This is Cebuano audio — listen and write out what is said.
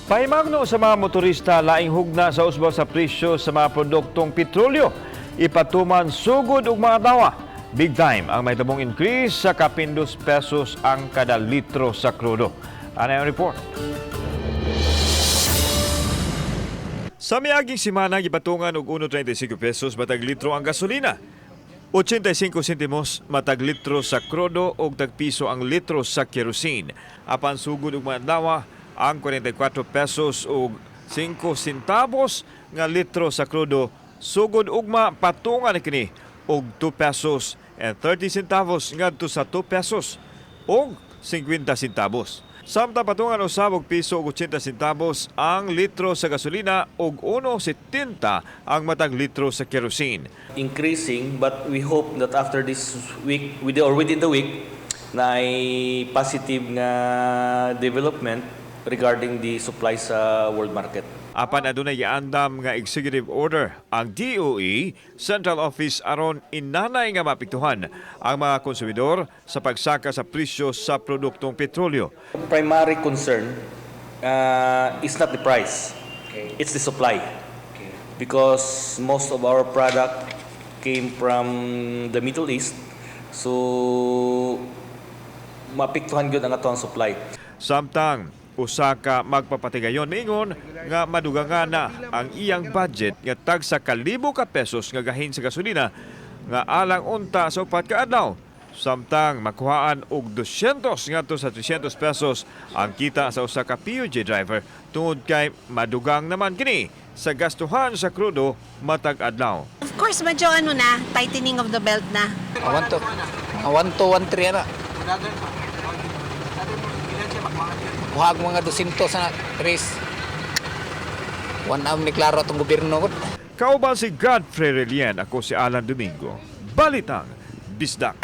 Pahimangno sa mga motorista, laing hugna sa usbong sa presyo sa mga produktong petrolyo. Ipatuman sugod og mga adlaw. Big time ang mahitabong increase sa kapin 2 pesos ang kada litro sa krudo. Ano ang report? Sa miaging simana, gipatungan og 1.35 pesos matag litro ang gasolina. 85 sentimos matag litro sa krudo og tagpiso ang litro sa kerosene. Apan sugod og mga adlaw, ang 44 pesos og 5 centavos nga litro sa krudo sugod ugma patungan kini og 2 pesos and 30 centavos ngadto sa 2 pesos og 50 centavos. Samtang patungan usab og piso og 80 centavos ang litro sa gasolina og 1.70 ang matag litro sa kerosene. Increasing, but we hope that after this week with or within the week na ay positive nga development regarding the supply sa world market. Apan adunay giandam nga executive order ang DOE Central Office aron inanay nga maapektuhan ang mga konsumidor sa pagsaka sa presyo sa produktong petrolyo. Primary concern is not the price, it's the supply. Because most of our product came from the Middle East, so maapektuhan gyud ang atoang supply. Samtang usa ka magpapatigayon miingon nga madugangan na ang iyang budget nga tagsa kalibo ka pesos nga gahin sa gasolina nga alang unta sa 4 ka adlaw. Samtang makuhaan og 200 ngadto sa 300 pesos ang kita sa usa ka PUJ driver tungod kay madugang naman kini sa gastuhan sa krudo matag adlaw. Of course, medyo ano na, tightening of the belt na. 1 2 1 3 ana. Kuha mga 200 sa tres. One am ni klaro atong gobyerno gud. Kauban si Godfrey Relien, ako si Alan Domingo. Balitang Bisdak.